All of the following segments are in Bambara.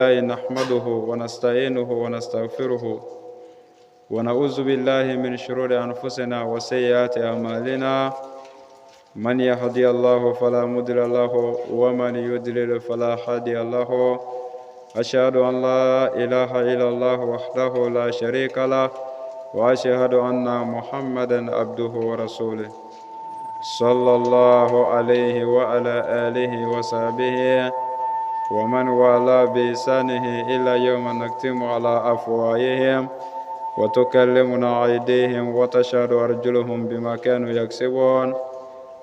الله نحمده ونستعينه ونستغفره ونعوذ بالله من شرور أنفسنا وسيئات أعمالنا، من يهدي الله فلا مضل له ومن يضلل فلا هادي له. أشهد أن لا إله إلا الله وحده لا شريك له، وأشهد أن محمدا عبده ورسوله صلى الله عليه وعلى آله وصحبه ومن والاه بإحسانه إلى يوم نختم على أفواههم وتكلمنا أيديهم وتشهد أرجلهم بما كانوا يكسبون.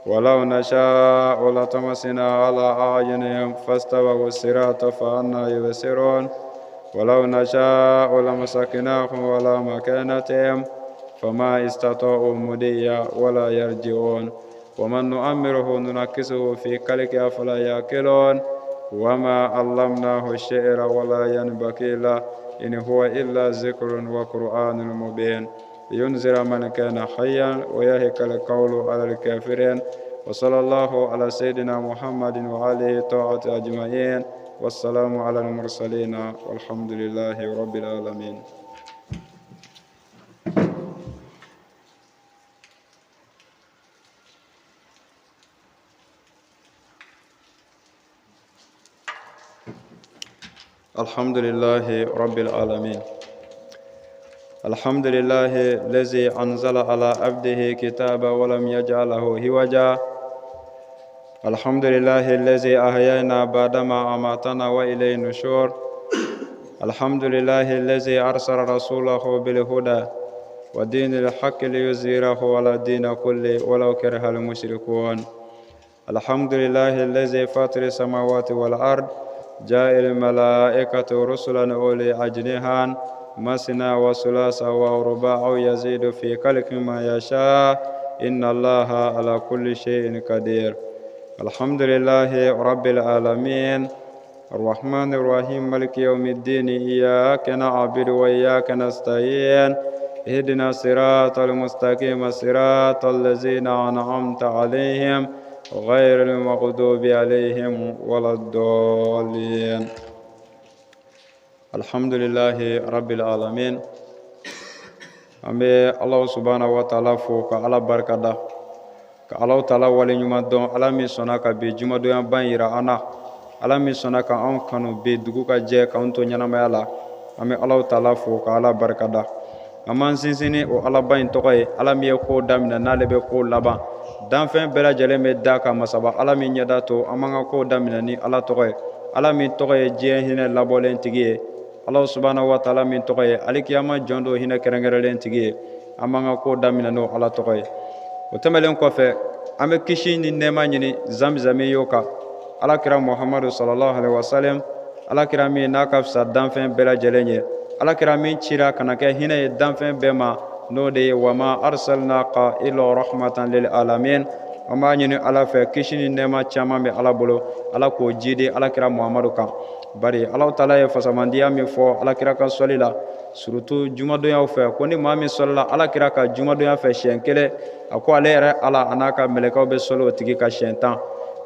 ولو نشاء لطمسنا على أعينهم فاستبقوا الصراط فأنا يبصرون، ولو نشاء لمسكناهم على مكانتهم فما استطاعوا مضيا ولا يرجعون. ومن نؤمره ننكسه في خلقه أفلا يعقلون. وما علمناه الشعر ولا ينبغي له، إن هو إلا ذكر وقرآن مبين لينذر من كان حيا ويحق القول على الكافرين. وصلى الله على سيدنا محمد وآله طاعة أجمعين، والسلام على المرسلين والحمد لله رب العالمين. الحمد لله رب العالمين، الحمد لله الذي أنزل على عبده كتابا ولم يجعله هوجا، الحمد لله الذي أحيانا بعدما أماتنا وإليه النشور، الحمد لله الذي أرسل رسوله بالهدى ودين الحق ليظهره على الدين كله ولو كره المشركون، الحمد لله الذي فاطر السماوات والأرض جاء الملائكة رسلا أولي أجنحة مثنى وثلاث ورباع يزيد في خلق ما يشاء إن الله على كل شيء قدير. الحمد لله رب العالمين الرحمن الرحيم مالك يوم الدين إياك نعبد وإياك نستعين اهدنا الصراط المستقيم صراط الذين أنعمت عليهم غير المغضوب عليهم ولا الضالين. الحمد لله رب العالمين. An bɛ Ala subahana wa taala fo ka Ala barika da, ka Ala taala waleɲuman dɔn, Ala min sɔnna ka bi jumadonyaba in yira an na, Ala min sɔnna ka anw kanu bi dugu ka jɛ k'anw to ɲɛnamaya la. An bɛ Ala taala fo ka Ala barika da. An b'an sinsin ni o Alaba in tɔgɔ ye, Ala min ye kow daminɛ n'ale bɛ kow laban. Danfɛn bɛɛ lajɛlen bɛ da ka masaba Ala min ɲɛda to, an b'an ka kow daminɛ ni Ala tɔgɔ ye, Ala min tɔgɔ ye diɲɛ hinɛ labɔlen tigi ye, Ala subahana wa taala min tɔgɔ ye alikiyama jɔn don hinɛ kɛrɛnkɛrɛnlen tigi ye. An b'an ka kow daminɛ n'o Ala tɔgɔ ye. O tɛmɛlen kɔfɛ, an bɛ kisi ni nɛɛma ɲini zamizami y'o kan Ala kira Muhamadu sallallahu alaihi wasallam, Ala kira min n'a ka fisa danfɛn bɛɛ lajɛlen ye, Ala kira min cira ka na kɛ hinɛ ye danfɛn bɛɛ ma, n'o de ye wama arsalnaka illa rahmatan lil alamin. An b'a ɲini Ala fɛ, kisi ni nɛɛma caman bɛ Ala bolo, Ala k'o jidi Ala kira Muhamadu kan. Bari Ala taala ye fasamandiya min fɔ Ala kira ka sɔli la, surtout jumadonyaw fɛ, ko ni maa min sɔlila Ala kira ka jumadonya fɛ siɲɛ kelen, a ko ale yɛrɛ Ala a n'a ka mɛlɛkɛw bɛ sɔli o tigi ka siɲɛ 10.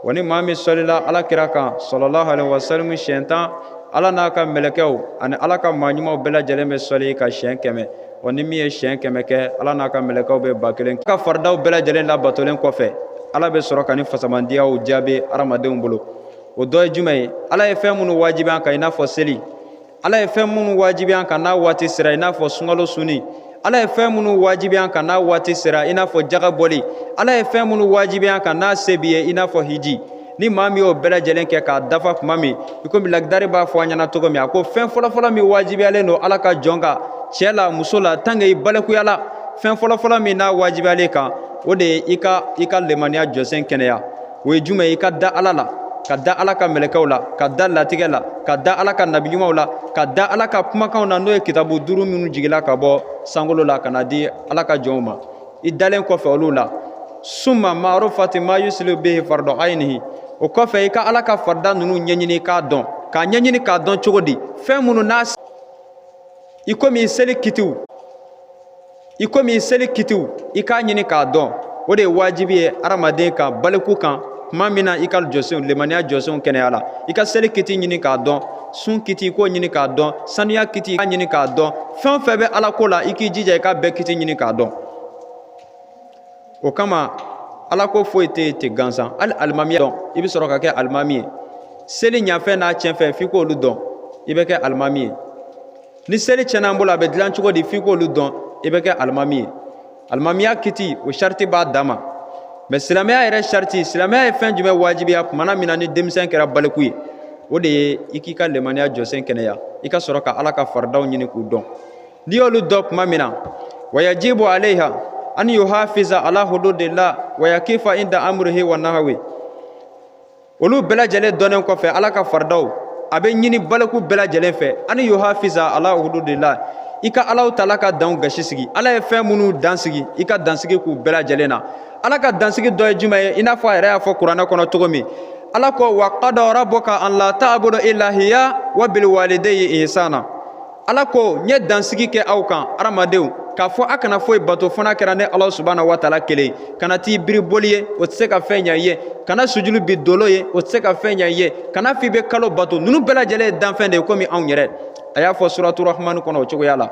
Wa ni maa min sɔlila Ala kira kan sallallahu alaihi wasallam siɲɛ 10, Ala n'a ka mɛlɛkɛw ani Ala ka maa ɲumanw bɛɛ lajɛlen bɛ sɔli ka siɲɛ 100. Wa ni min ye siɲɛ 100 kɛ, Ala n'a ka mɛlɛkɛw bɛ 1000. Ka faridaw bɛɛ lajɛlen labatolen kɔfɛ, Ala bɛ sɔrɔ ka ni fasamandiyaw jaabi hadamadenw bolo. O dɔ ye jumɛn ye? Ala ye fɛn minnu wajibi an kan, i n'a fɔ seli. Ala ye fɛn minnu wajibi an kan n'a waati sera, i n'a fɔ sunkalo sunni. Ala ye fɛn minnu wajibi an kan n'a waati sera, i n'a fɔ jaga bɔli. Ala ye fɛn minnu wajibi an kan n'a se b'i ye, i n'a fɔ hiji. Ni maa min y'o bɛɛ lajɛlen kɛ k'a dafa tuma min, i komi lakidari b'a fɔ an ɲɛna cogo min, a ko fɛn fɔlɔfɔlɔ min wajibiyalen don Ala ka jɔn kan, cɛ la, muso la, tant que i balikuyala, fɛn fɔlɔfɔlɔ min n'a wajibiyalen kan, o de ye i ka lemaniya jɔsen kɛnɛya. O ye jumɛn ye? I ka da Ala la, ka da Ala ka mɛlɛkɛw la, ka da latigɛ la, ka da Ala ka nabiɲumanw la, ka da Ala ka kumakanw na, n'o ye kitabu duuru minnu jigila ka bɔ sankolo la ka na di Ala ka jɔnw ma. I dalen kɔfɛ olu la, summa ma'rufati ma yusilu bihi fardu aynihi, o kɔfɛ i ka Ala ka farida ninnu ɲɛɲini k'a dɔn. K'a ɲɛɲini k'a dɔn cogo di? Fɛn minnu n'a i komi seli kitiw, i komi seli kitiw, i k'a ɲini k'a dɔn. O de ye wajibi ye hadamaden kan, baliku kan. Tuma min na i ka jɔsenw, lemaniya jɔsenw kɛnɛya la, i ka seli kiti ɲini k'a dɔn. Sun kiti, i k'o ɲini k'a dɔn. Sanuya kiti, i k'a ɲini k'a dɔn. Fɛn o fɛn bɛ ala ko la, i k'i jija i k'a bɛɛ kiti ɲini k'a dɔn. O kama ala ko foyi tɛ yen ten gansan. Hali alimamiya dɔn, i bɛ sɔrɔ ka kɛ alimami ye. Seli ɲafɛn n'a tiɲɛfɛn, f'i k'olu dɔn, i bɛ kɛ alimami ye. Ni seli tiɲɛna an bolo, a bɛ dilan cogo di, f'i k'olu dɔn, i bɛ kɛ alimami ye. Alimamiya kiti, o sariti b'a dama. Mɛ silamɛya yɛrɛ sariti, silamɛya ye fɛn jumɛn wajibiya kumana min na ni denmisɛn kɛra baliku ye? O de ye i k'i ka lemaniya jɔsen kɛnɛya, i ka sɔrɔ ka ala ka faridaw ɲini k'u dɔn. N'i y'olu dɔn tuma min na, wayajibu alayha an yuhafiza ala hududillah wa yakifa inda amrihi wa nahawi. Olu bɛɛ lajɛlen dɔnnen kɔfɛ, ala ka faridaw, a bɛ ɲini baliku bɛɛ lajɛlen fɛ an yuhafiza ala hududillah, i ka Alahu taala ka danw gasi sigi. Ala ye fɛn minnu dan sigi, i ka dansigi k'u bɛɛ lajɛlen na. Ala ka dansigi dɔ ye jumɛn ye? I n'a fɔ a yɛrɛ y'a fɔ kuranɛ kɔnɔ cogo min, Ala ko: wa qada rabbuka an la ta'budu illa hiya wa bil walidayni ihsana. Ala ko: n ye dansigi kɛ aw kan, adamadenw, k'a fɔ a kana foyi bato fo n'a kɛra ne Ala subahana wa taala kelen. Kana t'i biri boli ye, o tɛ se ka fɛn ɲɛ i ye. Kana sujulu bi dolo ye, o tɛ se ka fɛn ɲɛ i ye. Kana f'i bɛ kalo bato. Ninnu bɛɛ lajɛlen ye danfɛn de ye komi anw yɛrɛ. A y'a fɔ suratu Rahmani kɔnɔ o cogoya la.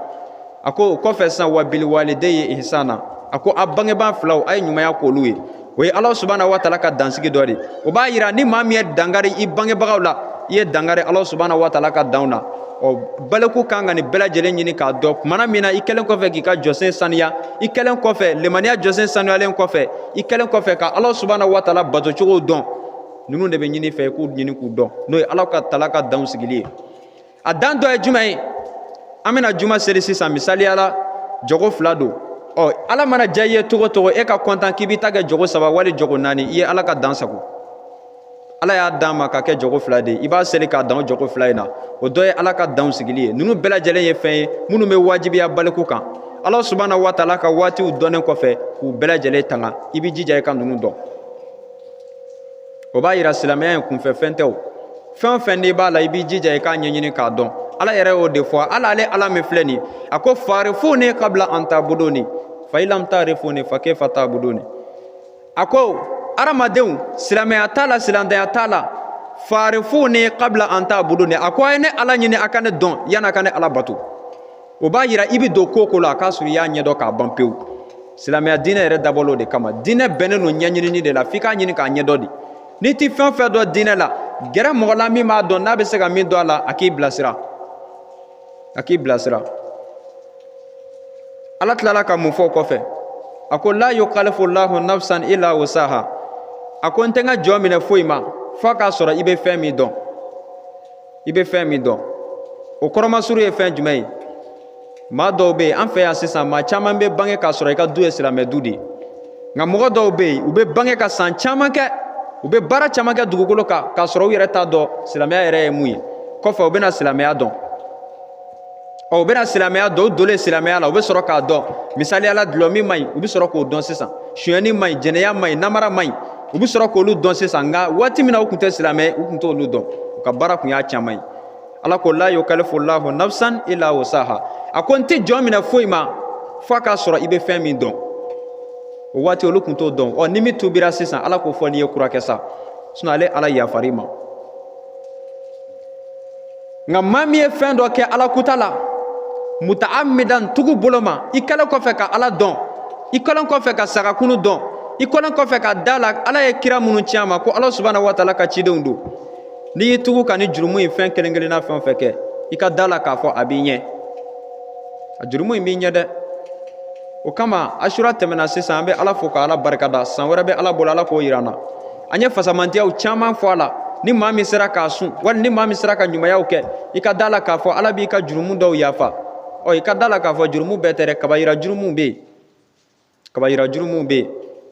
A ko o kɔfɛ sisan: wa bil walidayi ihsana. A ko a bangebaa filaw, a ye ɲumanya k'olu ye. O ye Ala subahana wa taala ka dansigi dɔ de. O b'a yira ni maa min ye dankari i bangebagaw la, i ye dankari Ala subahana wa taala ka danw na. Ɔ, baliku kan ka nin bɛɛ lajɛlen ɲini k'a dɔn kumana min na, i kɛlen kɔfɛ k'i ka jɔsen saniya, i kɛlen kɔfɛ lemaniya jɔsen sanuyalen kɔfɛ, i kɛlen kɔfɛ ka Ala subahana wa taala batocogow dɔn, ninnu de bɛ ɲini fɛ i k'u ɲini k'u dɔn, n'o ye Ala ka taala ka danw sigili ye. A dan dɔ ye jumɛn ye? An bɛna juma seli sisan, misaliya la, jɔgo 2 don. Ɔ, Ala mana diya i ye cogo cogo, e ka kɔntan k'i b'i ta kɛ jɔgo 3 wali jɔgo 4, i ye Ala ka dan sago. Ala y'a d'an ma ka kɛ jɔgo 2 de ye, i b'a seli k'a dan o jɔgo 2 in na. O dɔ ye Ala ka danw sigili ye. Ninnu bɛɛ lajɛlen ye fɛn ye minnu bɛ wajibiya baliku kan, Ala subahana wa taala ka waatiw dɔnnen kɔfɛ k'u bɛɛ lajɛlen tanga. I b'i jija i ka ninnu dɔn. O b'a yira silamɛya in kunfɛ fɛn tɛ. O fɛn o fɛn n'i b'a la, i b'i jija i k'a ɲɛɲini k'a dɔn. Ala yɛrɛ y'o de fɔ. Ala, ale Ala min filɛ nin, a ko: farifuni kabila an tabuduni fa ilam tarifuni fa kayfa tabuduni. A ko adamadenw, silamɛya t'a la, silantanya t'a la, farifuni kabila an tabuduni. A ko a ye ne Ala ɲini, a ka ne dɔn yan'a ka ne Ala bato. O b'a yira i bɛ don ko ko la, a k'a sɔrɔ i y'a ɲɛdɔn k'a ban pewu. Silamɛya diinɛ yɛrɛ dabɔla o de kama. Diinɛ bɛnnen don ɲɛɲinini de la, f'i k'a ɲini k'a ɲɛdɔn de. N'i ti fɛn fɛn dɔn diinɛ la, gɛrɛ mɔgɔ la min b'a dɔn, n'a bɛ se ka min dɔn a la, a k'i bilasira, a k'i bilasira. Ala tilala ka mun fɔ o kɔfɛ? A ko: la yukallifu lahu nafsan illa wusaha. A ko n tɛ n ka jɔn minɛ foyi ma f'a k'a sɔrɔ i bɛ fɛn min dɔn. I bɛ fɛn min dɔn, o kɔrɔmasuru ye fɛn jumɛn ye? Maa dɔw bɛ yen an fɛ yan sisan, maa caman bɛ bange k'a sɔrɔ i ka du ye silamɛ du de ye. Nka mɔgɔ dɔw bɛ yen, u bɛ bange ka san caman kɛ, u bɛ baara caman kɛ dugukolo kan k'a sɔrɔ u yɛrɛ t'a dɔn silamɛya yɛrɛ ye mun ye. Kɔfɛ u bɛna silamɛya dɔn. Ɔ, u bɛna silamɛya dɔn, u donnen silamɛya la, u bɛ sɔrɔ k'a dɔn. Misaliya la, dulɔ min man ɲi, u bɛ sɔrɔ k'o dɔn sisan. Sonyɛni man ɲi, jɛnɛya man ɲi, namara man ɲi, u bɛ sɔrɔ k'olu dɔn sisan. Nka waati min na u tun tɛ silamɛ, u tun t'olu dɔn, u ka baara tun y'a caman ye. Ala ko: la yukallifu lahu nafsan illa wusaha. A ko n tɛ jɔn minɛ foyi ma f'a k'a sɔrɔ i bɛ fɛn min dɔn. O waati olu tun t'o dɔn. Ɔ, ni min tubira sisan, Ala k'o fɔ n'i ye kura kɛ sa, sinon ale Ala yafar'i ma. Nka maa min ye fɛn dɔ kɛ Ala kuta la, mutaamidan, tugu bolo ma, i kɛlen kɔfɛ ka Ala dɔn, i kɛlen kɔfɛ ka sagakunu dɔn, i kɛlen kɔfɛ ka da la Ala ye kira minnu ci a ma ko Ala subahana wa taala ka cidenw don, n'i y'i tugu ka ni jurumu in fɛn kelen kelenna fɛn o fɛn kɛ, i ka da la k'a fɔ a b'i ɲɛ, a jurumu in b'i ɲɛ dɛ. O kama Asura tɛmɛna sisan, an bɛ Ala fo ka Ala barikada. San wɛrɛ bɛ Ala bolo, Ala k'o yira an na. An ye fasamantiyaw caman fɔ a la. Ni maa min sera k'a sun, wali ni maa min sera ka ɲumanyaw kɛ, i ka da la k'a fɔ Ala b'i ka jurumu dɔw yafa. Ɔ, i ka da la k'a fɔ jurumu bɛɛ tɛ dɛ, kabayira jurumuw bɛ yen, kabayira jurumuw bɛ yen.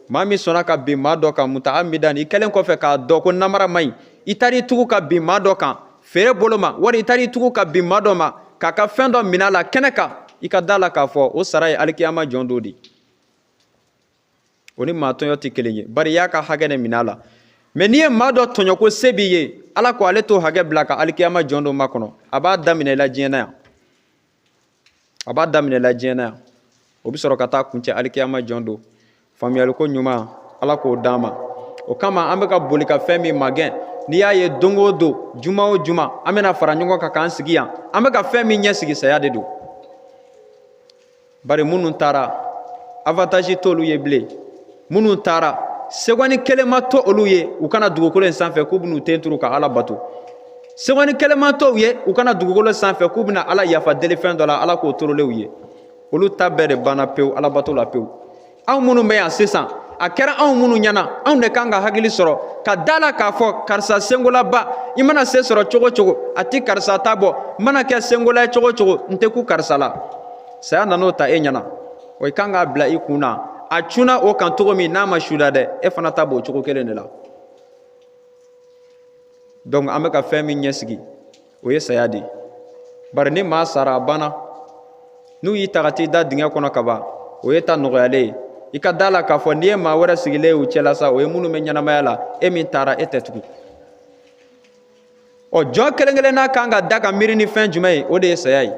Maa min sɔnna ka bin maa dɔ kan mutaamidan, i kɛlen kɔfɛ k'a dɔn ko namara man ɲi, i taar'i tugu ka bin maa dɔ kan feere bolo ma, wali i taar'i tugu ka bin maa dɔ ma k'a ka fɛn dɔ minɛ a la kɛnɛ kan, i ka da la k'a fɔ o sara ye alikiyama jɔn don de. O ni maa tɔɲɔ tɛ kelen ye, bari i y'a ka hakɛ de minɛ a la. Mɛ n'i ye maa dɔ tɔɲɔ ko se b'i ye, Ala ko ale t'o hakɛ bila ka alikiyama jɔn don makɔnɔ. A b'a daminɛ i la diɲɛ na yan, a b'a daminɛ la diɲɛ na yan, o bɛ sɔrɔ ka taa kuncɛ alikiyama jɔn don. Faamuyaliko ɲuman, Ala k'o d'an ma. O kama an bɛ ka boli ka fɛn min magɛn, N'i y'a ye don o don, juma o juma, an bɛna fara ɲɔgɔn kan k'an sigi yan, an bɛ ka fɛn min ɲɛsigi, saya de don. Bari minnu taara, avantage t'olu ye bilen. Minnu taara, segɔni kelen ma to olu ye u ka na dugukolo in sanfɛ k'u bɛn'u ten turu ka Ala bato. Segɔni kelen ma to u ye u ka na dugukolo sanfɛ k'u bɛna Ala yafa deli fɛn dɔ la, Ala k'o torolen u ye. Olu ta bɛɛ de banna pewu alabato la pewu. Anw minnu bɛ yan sisan, a kɛra anw minnu ɲɛna, anw de kan ka hakili sɔrɔ ka da la k'a fɔ karisa senkolaba, i mana se sɔrɔ cogo cogo, a ti karisa ta bɔ. N mana kɛ senkola ye cogo cogo, n tɛ ku karisa la. Saya nan'o ta e ɲɛna, o i kan k'a bila i kun na, a cunna o kan cogo min, n'a ma suda dɛ, e fana ta b'o cogo kelen de la. Donc an bɛ ka fɛn min ɲɛsigi, o ye saya de ye. Bari ni maa sara, a banna. N'u y'i ta ka t'i da dingɛ kɔnɔ ka ban, o ye ta nɔgɔyalen ye. I ka da la k'a fɔ n'i ye maa wɛrɛ sigilen ye u cɛla sa, o ye minnu bɛ ɲɛnamaya la, e min taara, e tɛ tugun. Ɔ, jɔn kelen kelenna kan ka da ka miiri ni fɛn jumɛn ye? O de ye saya ye.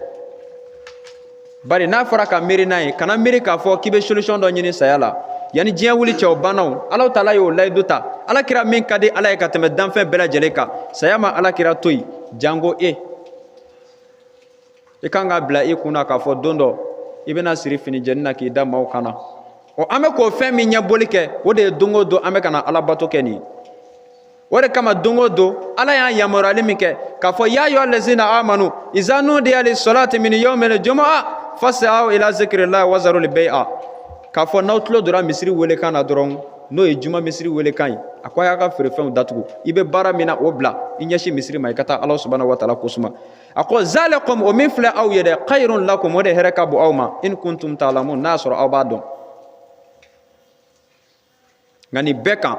Bari n'a fɔra ka miiri n'a ye, kana miiri k'a fɔ k'i bɛ solution dɔ ɲini saya la. Yanni diɲɛ wuli cɛ, o banna. O Ala taala y'o layidu ta Ala kira min ka di Ala ye ka tɛmɛ danfɛn bɛɛ lajɛlen kan, saya ma Ala kira to yen, janko e. I kan k'a bila i kun na k'a fɔ don dɔ i bɛna siri fini jɛni na k'i da maaw kan na. Ɔ, an bɛ k'o fɛn min ɲɛbɔli kɛ, o de ye don o don an bɛ ka na alabato kɛ nin ye. O de kama don o don Ala y'an yamaruyali min kɛ k'a fɔ: ya ayyuha allazina amanu iza nudiya lis-salati min yawmil jumu'a fas'aw ila zikrillahi wa zarul bay'a. K'a fɔ n'aw tulo donna misiri welekan na dɔrɔn, n'o ye juma misiri welekan ye, a ko a y'a ka feerefɛnw datugu, i bɛ baara min na, o bila, i ɲɛsin misiri ma, i ka taa Ala subhanahu wa ta'ala kosuma. A ko zalikum, o min filɛ aw ye dɛ, khayrun lakum, o de hɛrɛ ka bon aw ma, in kuntum ta'lamun, n'a sɔrɔ aw b'a dɔn. Nka nin bɛɛ kan,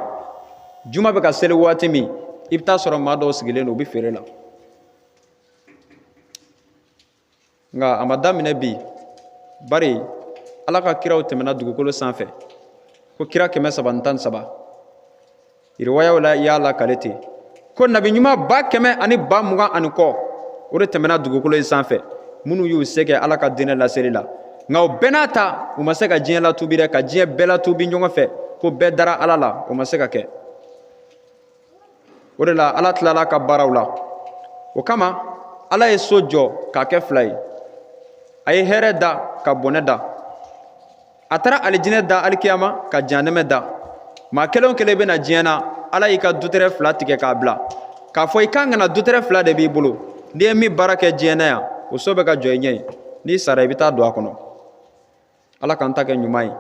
juma bɛ ka seli waati min, i bɛ taa sɔrɔ maa dɔw sigilen don, u bɛ feere la. Nka a ma daminɛ bi, bari Ala ka kiraw tɛmɛna dugukolo sanfɛ ko kira 313. Riwayaw la, i y'a lakale ten ko nabi ɲuman 120 000 ani kɔ, o de tɛmɛna dugukolo in sanfɛ, minnu y'u se kɛ Ala ka diinɛ laseli la. Nka o bɛɛ n'a ta, u ma se ka diɲɛ latubi dɛ, ka diɲɛ bɛɛ latubi ɲɔgɔn fɛ ko bɛɛ dara Ala la, o ma se ka kɛ. O de la Ala tilala ka baaraw la. O kama Ala ye so jɔ k'a kɛ fila ye. A ye hɛrɛ da ka bɔnɛ da. A taara alijinɛ da alikiyama ka jahanɛmɛ da. Maa kelen o kelen bɛna diɲɛ na, Ala y'i ka dutɛrɛ fila tigɛ k'a bila k'a fɔ i kan ka na, dutɛrɛ fila de b'i bolo. N'i ye min baara kɛ diɲɛ na yan, o so bɛ ka jɔ i ɲɛ ye. N'i sara, i bɛ taa don a kɔnɔ. Ala k'an ta kɛ ɲuman ye.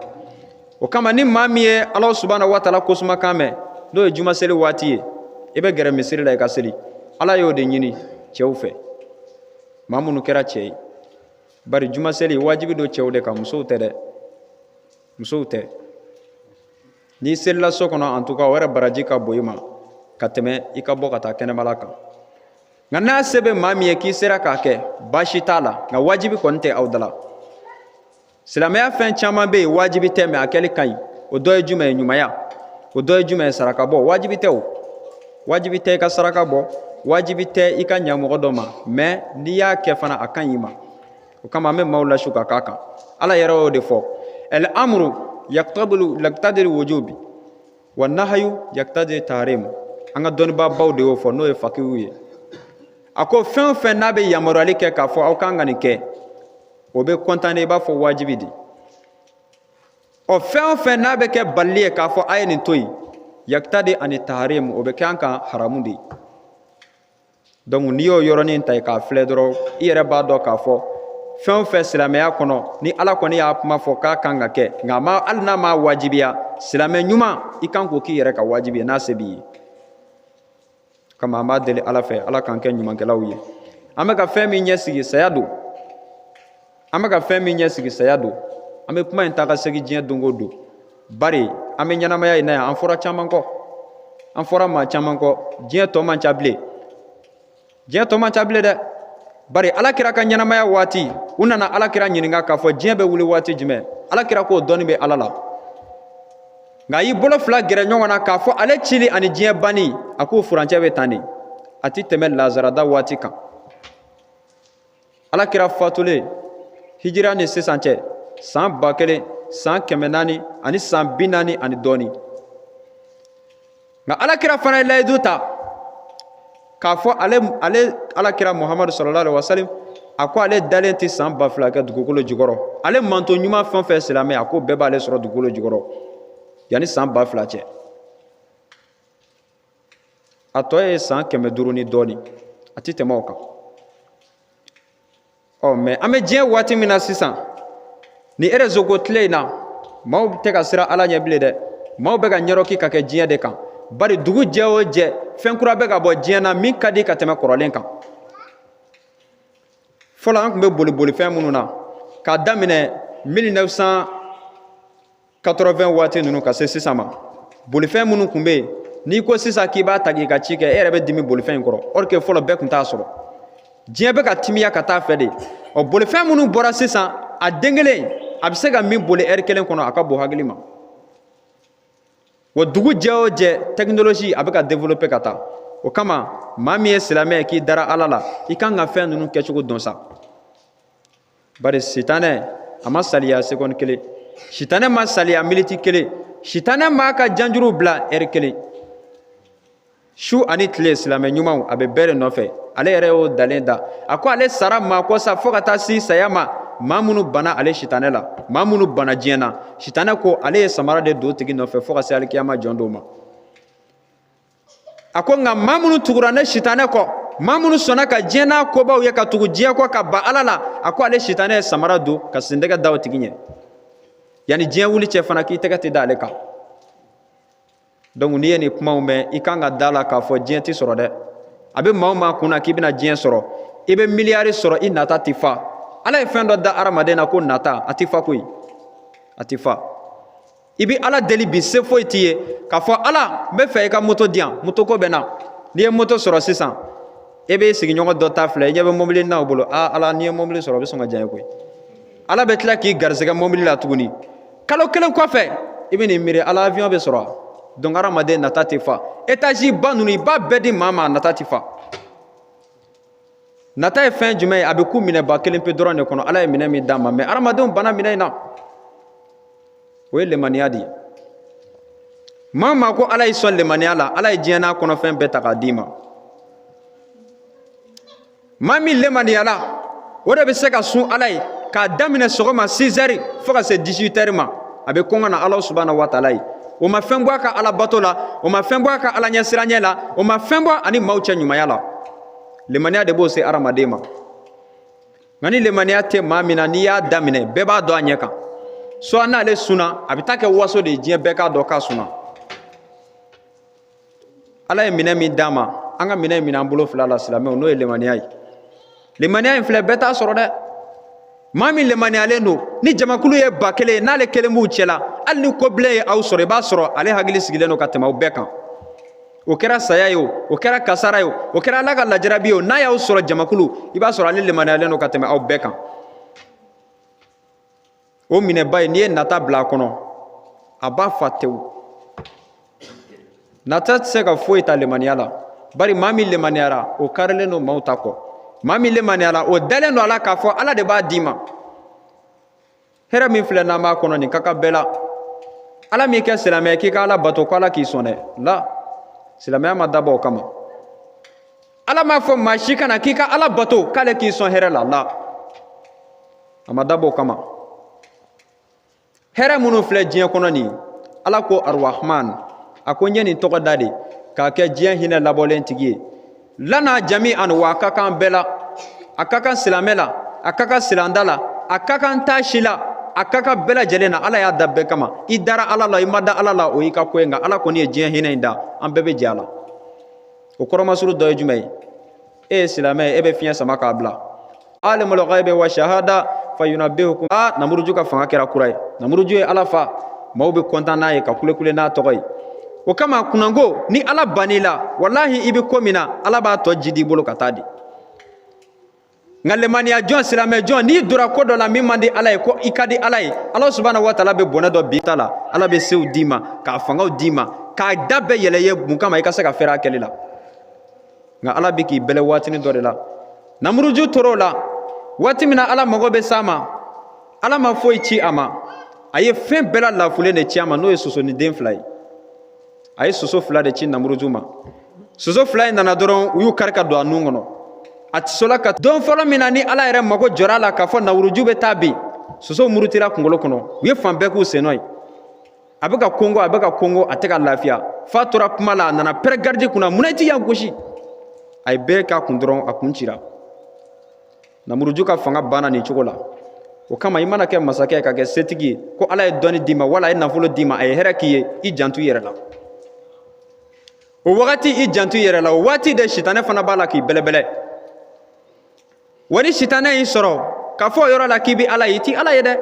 O kama ni maa min ye Ala subahana wa taala kosumakan mɛn, n'o ye juma seli waati ye, i bɛ gɛrɛ misiri la i ka seli. Ala y'o de ɲini cɛw fɛ, maa minnu kɛra cɛ ye. Bari juma seli wajibi don cɛw de kan, musow tɛ dɛ, musow tɛ. N'i selila so kɔnɔ, en tout cas o yɛrɛ baraji ka bon i ma ka tɛmɛ i ka bɔ ka taa kɛnɛmala kan. Nka n'a se bɛ maa min ye k'i sera k'a kɛ, baasi t'a la, nka wajibi kɔni tɛ aw da la. Silamɛya fɛn caman bɛ yen, wajibi tɛ, mɛ a kɛli ka ɲi. O dɔ ye jumɛn ye? Ɲumanya. O dɔ ye jumɛn ye? Saraka bɔ. Wajibi tɛ o, wajibi tɛ i ka saraka bɔ, wajibi tɛ i ka ɲa mɔgɔ dɔ ma, mɛ n'i y'a kɛ fana, a ka ɲi i ma. O kama an bɛ maaw lasu ka k'a kan. Ala yɛrɛ y'o de fɔ: al amru yaqtadi wujubi wa nahayu yaqtadi tahrim. An ka dɔnnibaabaw de y'o fɔ, n'o ye fakiw ye. A ko fɛn o fɛn n'a bɛ yamaruyali kɛ k'a fɔ aw kan ka nin kɛ, o bɛ kɔntanne i b'a fɔ wajibi de. Ɔ, fɛn o fɛn n'a bɛ kɛ balili ye k'a fɔ a ye nin to yen, yaqtadi ani tahrim, o bɛ kɛ an kan haramu de ye. Donc n'i y'o yɔrɔnin ta k'a filɛ dɔrɔn, i yɛrɛ b'a dɔn k'a fɔ fɛn o fɛn silamɛya kɔnɔ, ni Ala kɔni y'a kuma fɔ k'a kan ka kɛ, nka ma hali n'a ma wajibiya, silamɛ ɲuman i kan k'o k'i yɛrɛ ka wajibi ye n'a se b'i ye. Kama an b'a deli Ala fɛ, Ala k'an kɛ ɲumankɛlaw ye. An bɛ ka fɛn min ɲɛsigi, saya don. An bɛ ka fɛn min ɲɛsigi, saya don. An bɛ kuma in ta ka segin diɲɛ don o don, bari an bɛ ɲɛnamaya in na yan, an fɔra caman kɔ, an fɔra maa caman kɔ. Diɲɛ tɔ man ca bilen, diɲɛ tɔ man ca bilen dɛ. Bari Ala kira ka ɲɛnamaya waati, u nana Ala kira ɲininka k'a fɔ diɲɛ bɛ wuli waati jumɛn? Ala kira k'o dɔnni bɛ Ala la, nka a y'i bolo fila gɛrɛ ɲɔgɔn na k'a fɔ ale cili ani diɲɛ banni, a k'o furancɛ bɛ tan de, a ti tɛmɛ lazarada waati kan. Ala kira fatulen, hijira ni sisan cɛ, san 1440 ani dɔɔni. Nka Ala kira fana ye layidu ta. K'a fɔ ale ala kira Muhamadu sallallahu alaihi wasallam, a ko ale dalen tɛ san 2000 kɛ dugukolo jukɔrɔ. Ale manto ɲuman fɛn o fɛn silamɛ, a ko bɛɛ b'ale sɔrɔ dugukolo jukɔrɔ yanni san 2000 cɛ. A tɔ ye san 500 ni dɔɔnin, a tɛ tɛmɛ o kan. Ɔ mɛ an bɛ diɲɛ waati min na sisan, ni réseau ko tile in na, maaw tɛ ka siran Ala ɲɛ bilen dɛ. Maaw bɛ ka ɲɛrɔki ka kɛ diɲɛ de kan, bari dugu jɛ o jɛ, fɛn kura bɛ ka bɔ diɲɛ na min ka di ka tɛmɛ kɔrɔlen kan. Fɔlɔ, an tun bɛ boli bolifɛn minnu na k'a daminɛ 1980 waati ninnu ka se sisan ma, bolifɛn minnu tun bɛ yen, n'i ko sisan k'i b'a ta k'i ka ci kɛ, e yɛrɛ bɛ dimi bolifɛn in kɔrɔ. Or que fɔlɔ, bɛɛ tun t'a sɔrɔ. Diɲɛ bɛ ka timiya ka taa fɛ de. Ɔ, bolifɛn minnu bɔra sisan, a den kelen a bɛ se ka min boli ɛri kelen kɔnɔ, a ka bon hakili ma. Wa dugu jɛ o jɛ, technologie a bɛ ka développer ka taa. O kama, maa min ye silamɛ ye k'i dara Ala la, i kan ka fɛn ninnu kɛcogo dɔn sa, bari sitanɛ a ma saliya seconde kelen, sitanɛ ma saliya miniti kelen, sitanɛ m'a ka janjuruw bila ɛri kelen. Su ani tile, silamɛ ɲumanw, a bɛ bɛɛ de nɔfɛ. Ale yɛrɛ y'o dalen da, a ko ale sara maa kɔ sa fo ka taa si saya ma. Maa minnu banna ale sitanɛ la, maa minnu banna diɲɛ na, sitanɛ ko ale ye samara de don tigi nɔfɛ fo ka se alikiyama jɔn don ma. A ko nka maa minnu tugura ne sitanɛ kɔ, maa minnu sɔnna ka diɲɛ n'a kobaw ye ka tugu diɲɛ kɔ ka ban Ala la, a ko ale sitanɛ ye samara don ka sendɛgɛ da o tigi ɲɛ yanni diɲɛ wuli cɛ fana, k'i tɛgɛ tɛ da ale kan. Donc n'i ye nin kumaw mɛn, i kan ka da la k'a fɔ diɲɛ tɛ sɔrɔ dɛ. A bɛ maa o maa kun na k'i bɛna diɲɛ sɔrɔ, i bɛ miliyari sɔrɔ, i nata tɛ fa. Ala ye fɛn dɔ da hadamaden na ko nata, a tɛ fa koyi, a tɛ fa. I bɛ Ala deli bi, se foyi t'i ye, k'a fɔ Ala, n bɛ fɛ i ka moto di yan, moto ko bɛ na. N'i ye moto sɔrɔ sisan, e bɛ sigiɲɔgɔn dɔ ta filɛ, i ɲɛ bɛ mobili na o bolo. Aa Ala, n'i ye mobili sɔrɔ, o bɛ sɔn ka diya n ye koyi. Ala bɛ tila k'i garisɛgɛ mobili la tuguni. Kalo kelen kɔfɛ, i bɛ nin miiri: Ala, avion bɛ sɔrɔ. Donc hadamaden nata tɛ fa. Étage ba ninnu, i b'a bɛɛ di maa ma, a nata tɛ fa. Nata ye fɛn jumɛn ye? A bɛ ku minɛba kelen pe dɔrɔn de kɔnɔ, Ala ye minɛ min d'a ma. Mɛ hadamadenw banna minɛ in na, o ye lemaniya de ye. Maa maa ko Ala y'i sɔn lemaniya la, Ala ye diɲɛ n'a kɔnɔfɛn bɛɛ ta k'a d'i ma. Maa min lemaniyala, o de bɛ se ka sun Ala ye k'a daminɛ sɔgɔma 6 heures fo ka se 18 heures ma, a bɛ kɔngɔ na Ala subahana wa taala ye. O ma fɛn bɔ a ka Ala bato la, o ma fɛn bɔ a ka Ala ɲɛsiranɲɛ la, o ma fɛn bɔ ani maaw cɛ ɲumanya la. Lemaniya de b'o se hadamaden ma. Nka ni lemaniya tɛ maa min na, n'i y'a daminɛ, bɛɛ b'a dɔn a ɲɛ kan. Soit n'ale sunna, a bɛ taa kɛ waso de ye, diɲɛ bɛɛ k'a dɔn k'a sunna. Ala ye minɛ min d'a ma, an ka minɛ in minɛ an bolo fila la, silamɛw, n'o ye lemaniya ye. Lemaniya in filɛ, bɛɛ t'a sɔrɔ dɛ. Maa min lemaniyalen don, ni jamakulu ye 1000 ye, n'ale kelen b'u cɛla, hali ni kobilen ye aw sɔrɔ, i b'a sɔrɔ ale hakili sigilen don ka tɛmɛ aw bɛɛ kan. O kɛra saya ye o, o kɛra kasara ye o, o kɛra Ala ka lajarabi ye o, n'a y'aw sɔrɔ jamakulu, i b'a sɔrɔ ale lemaniyalen don ka tɛmɛ aw bɛɛ kan. O minɛba ye, n'i ye nata bila a kɔnɔ, a b'a fa tewu. Nata tɛ se ka foyi ta lemaniya la, bari maa min lemaniyara, o karilen don maaw ta kɔ. Maa min lemaniyara, o dalen don a la k'a fɔ Ala de b'a d'i ma. Hɛrɛ min filɛ n'an b'a kɔnɔ nin ka kan bɛɛ la. Ala m'i kɛ silamɛ k'i ka Ala bato ko Ala k'i sɔn dɛ. La, silamɛya ma dabɔ o kama. Ala m'a fɔ maa si kana k'i ka Ala bato k'ale k'i sɔn hɛrɛ la. La, a ma dabɔ o kama. Hɛrɛ minnu filɛ diɲɛ kɔnɔ nin, Ala ko Arwahman, a ko n ye nin tɔgɔ da de k'a kɛ diɲɛ hinɛ labɔlen tigi ye. Lana jami an wa, a ka kan bɛɛ la, a ka kan silamɛ la, a ka kan silanda la, a ka kan taa si la, a ka kan bɛɛ lajɛlen na. Ala y'a da bɛɛ kama. I dara Ala la, i ma da Ala la, o y'i ka ko ye. Nka Ala kɔni ye diɲɛ hinɛ in da, an bɛɛ bɛ jɛ a la. O kɔrɔmasuru dɔ ye jumɛn ye? E ye silamɛ ye, e bɛ fiɲɛ sama k'a bila. Alimul ghaibi wa shahada fayunabbihukum. A Namuruju ka fanga kɛra kura ye. Namuruju ye Ala fa, maaw bɛ kɔntan n'a ye ka kulekule n'a tɔgɔ ye. O kama, kunnango, ni Ala bann'i la, walahi, i bɛ ko min na, Ala b'a tɔ jidi i bolo ka taa di. Nka lemaniya jɔn, silamɛ jɔn, n'i donna ko dɔ la min man di Ala ye, ko i ka di Ala ye, Ala subahana wa taala bɛ bɔnɛ dɔ bi ta la. Ala bɛ sew d'i ma, k'a fangaw d'i ma, k'a da bɛɛ yɛlɛ ye. Mun kama? I ka se ka fɛrɛ a kɛli la. Nka Ala bɛ k'i bɛlɛ waatinin dɔ de la. Namuruju tor'o la waati min na, Ala mago bɛ s'a ma, Ala ma foyi ci a ma, a ye fɛn bɛɛ la lafulen de ci a ma, n'o ye sosonin den fila ye. A ye soso fila de ci Namuruju ma. Soso fila in nana dɔrɔn, u y'u kari ka don a nun kɔnɔ. A tisola ka don fɔlɔ min na, ni Ala yɛrɛ mago jɔra a la k'a fɔ nawuruju bɛ taa bin, soso murutira kunkolo kɔnɔ, u ye fan bɛɛ k'u sennɔ ye. A bɛ ka kongo, a bɛ ka kongo, a tɛ ka lafiya, f'a tora kuma la, a nana pɛrɛ garidi kunna: "Munna i ti yan gosi?" A ye bere k'a kun dɔrɔn, a kun cira. Namuruju ka fanga banna nin cogo la. O kama, i mana kɛ masakɛ, ka kɛ setigi ye, ko Ala ye dɔnni d'i ma, wala a ye nafolo d'i ma, a ye hɛrɛ k'i ye, i janto i yɛrɛ la. O wagati, i janto i yɛrɛ la, o waati de sitanɛ fana b'a la k'i bɛlɛbɛlɛ. Wa ni sitanɛ y'i sɔrɔ k'a fɔ o yɔrɔ la k'i bɛ Ala ye, i ti Ala ye dɛ,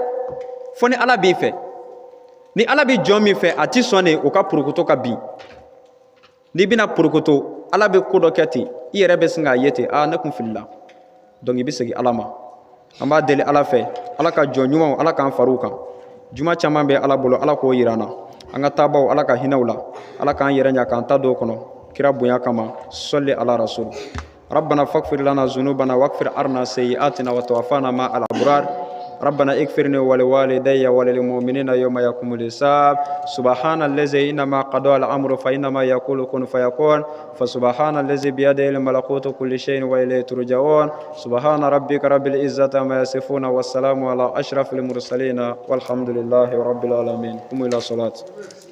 fo ni Ala b'i fɛ. Ni Ala bɛ jɔn min fɛ, a ti sɔn de o ka porokoto ka bin. N'i bɛna porokoto, Ala bɛ ko dɔ kɛ ten, i yɛrɛ bɛ sin k'a ye ten: "Aa, ne kun filila." Donc i bɛ segin Ala ma. An b'a deli Ala fɛ, Ala ka jɔn ɲumanw, Ala k'an far'u kan. Juma caman bɛ Ala bolo, Ala k'o yira an na. An ka taabaw, Ala ka hinɛw la, Ala k'an yɛrɛ ɲa k'an ta don o kɔnɔ, kira bonya kama. Sɔli ala rasul. ربنا فاغفر لنا ذنوبنا واكفر عنا سيئاتنا وتوفنا مع الأبرار. ربنا اغفرني ولوالدي وللمؤمنين يوم يقوم الحساب. سبحان الذي إنما قضى الأمر فإنما يقول كن فيكون. فسبحان الذي بيده الملكوت كل شيء وإليه ترجعون. سبحان ربك رب العزة ما يصفون، والسلام على أشرف المرسلين، والحمد لله رب العالمين. قوموا إلى الصلاة.